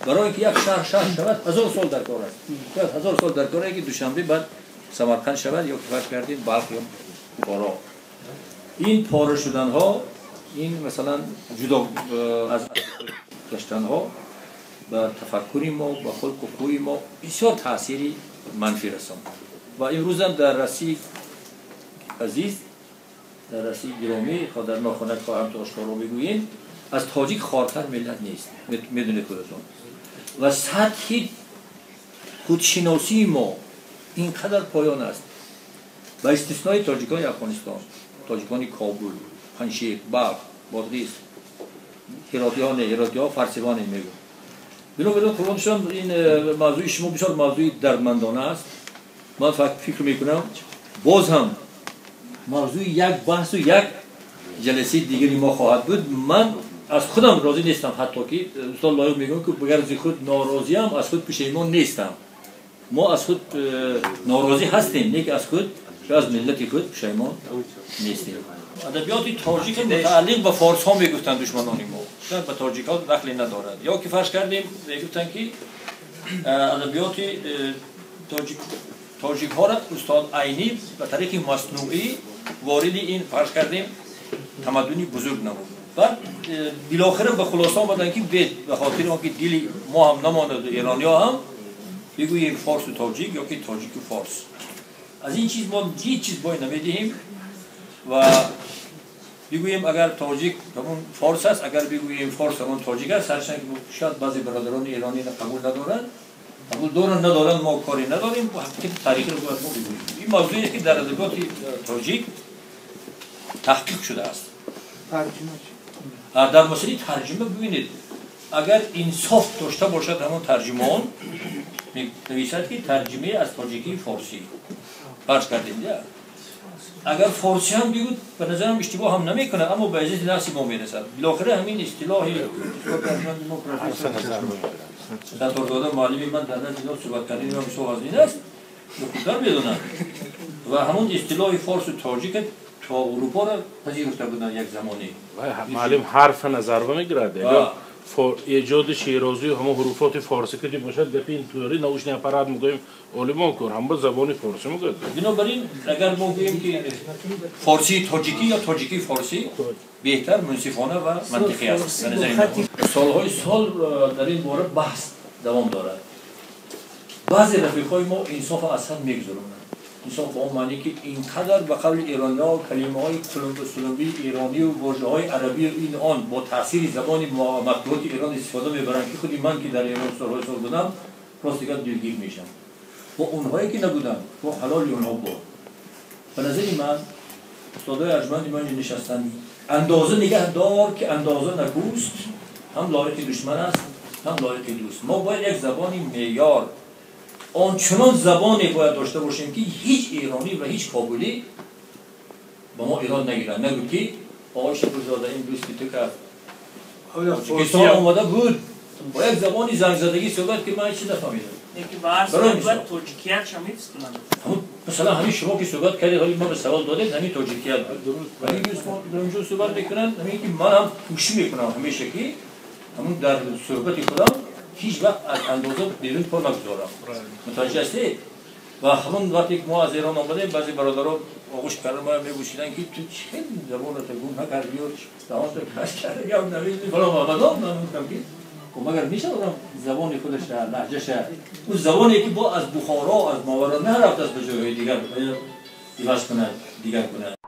Барои инки як шаҳр шаҳр шавад, 1000 сол дар кор аст. Шояд 1000 сол дар кор аст, ки Душанбе баъд Самарқанд шавад ё ки фарз кардем Балх ё Бухоро. Ин пора шуданҳо, ин масалан ҷудо аз гаштанҳо ба тафаккури мо, ба хулқу хӯи мо бисёр таъсири манфӣ расонд. Ва имрӯзам дар Россияи азиз, дар Россияи гиромӣ, хоҳ дар нохунак, хоҳ ҳам ошкоро бигӯем, аз тоҷик хортар миллат нест, медонед худатон. Ва сатҳи худшиносии мо ин қадар поён аст, ба истиснои тоҷикони Афғонистон, тоҷикони Кобул, Панҷшер, Балх, Бодғис, ҳиротиҳо не, ҳиротиҳо фарсивоне мегӯ. Бинобар ин қурбоншон, ин мавзӯи шумо бисёр мавзӯи дардмандона аст. Ман фикр мекунам боз ҳам мавзӯи як баҳсу як ҷаласаи дигари мо хоҳад буд. Ман аз худам розӣ нестам, ҳатто ки устод Лоиқ мегӯям, ки багар аз худ норозиам, аз худ пушаймон нестам. Мо аз худ норозӣ ҳастем, не ки аз худ, аз миллати худ пушаймон нестем. Адабиёти тоҷик мутааллиқ ба форсҳо мегуфтанд душманони мо, ба тоҷикҳо дахле надорад. Ё ки фарз кардем мегуфтанд, ки адабиёти тоҷикҳоро устод Айнӣ ба тариқи маснуӣ вориди ин фарз кардем тамаддуни бузург намуд. Баъд билохира ба хулоса омаданд, ки ба хотири он ки дили мо ҳам намонад, эрониҳо ҳам, бигӯем форсу тоҷик ё ки тоҷику форс. Аз ин чиз мо ҳеҷ чиз бой намедиҳем ва бигӯем агар тоҷик ҳамон форс аст, агар бигӯем форс ҳамон тоҷик аст, ҳарчанд шояд баъзе бародарони эронӣ қабул надоранд, қабул доранд надоранд, мо коре надорем, ҳақиқати таърихиро бояд мо бигӯем. Ин мавзӯест, ки дар адабиёти тоҷик таҳқиқ шудааст. Дар масъалаи тарҷума бибинед, агар инсоф дошта бошад, ҳамон тарҷумон менависад, ки тарҷумаи аз тоҷикии форсӣ фарз кардем. Агар форсӣ ҳам бигӯд, ба назарам иштибоҳ ҳам намекунад, аммо ба иззати нафси мо мерасад. Билохира ҳамин истилоҳи мо профессор Сатторзода, муаллими ман, дар назди ино суҳбат кардани ман бисёр вазнин аст, хубтар медонанд. Ва ҳамон истилоҳи форсу тоҷика то Аврупоро пазируфта буданд як замоне. Муаллим ҳарфа назарба мегирад. Эҷоди Шерозию ҳамон ҳуруфоти форсӣ ки бошад, гапи ин тури научный аппарат мегӯем, олимон кор ҳам ба забони форсӣ мегӯяд. Бинобар ин агар мо гӯем, ки форсии тоҷикӣ ё тоҷикии форсӣ беҳтар, мунсифона ва мантиқӣ аст. Ба назари ман солҳои сол дар ин бора баҳс давом дорад. Баъзе рафиқҳои мо инсофро аз ҳад мегузаронанд. Инсоф ба он маъне, ки ин қадар ба қавли эрониҳо калимаҳои қулумбу-сулумбии эронию вожаҳои арабию ин он бо таъсири забони матбуоти Эрон истифода мебаранд, ки худи ман, ки дар Эрон солҳои сол будам, рост дигар дилгир мешам. Бо онҳое ки набуданд, бо ҳалоли онҳо бод. Ба назари ман, устодои арҷманди ман нишастанд, андоза нигаҳ дор, ки андоза накӯст, ҳам лоиқи душман аст, ҳам лоиқи дӯст. Мо бояд як забони меъёр, ончунон забоне бояд дошта бошем, ки ҳеҷ эронӣ ва ҳеҷ кобулӣ ба мо эрод нагирад, нагӯ ки оғои Шукрзода, ин дӯсти ту кард, Тоҷикистон омада буд, бо як забони зангзадагӣ суҳбат, ки ман ҳеҷ чиз нафаҳмидам. Масалан, ҳамин шумо ки суҳбат кардед, ҳоли ма ба савол додед, ҳамин тоҷикият буд. Ҳамин инҷо суҳбат мекунанд, ҳамин ки ман ҳам кӯшиш мекунам ҳамеша, ки ҳамун дар суҳбати худам ҳеҷ вақт аз андоза берун по нагузорам. Мутаваҷҷеҳ ҳастед? Ва ҳамон вақте ки мо аз Эрон омадем, баъзе бародаро оғӯш карда мо мегӯшиданд, ки ту чӣ забонато гум накардӣ ё даҳонто каш карда гап намезанӣ фалон. Ва баъдон ман гуфтам, ки хуб, магар мешавад одам забони худаша, лаҳҷаша, ӯ забоне ки бо аз Бухоро, аз Мовароуннаҳр рафтааст ба ҷойҳои дигар, иваз кунад, дигар кунад?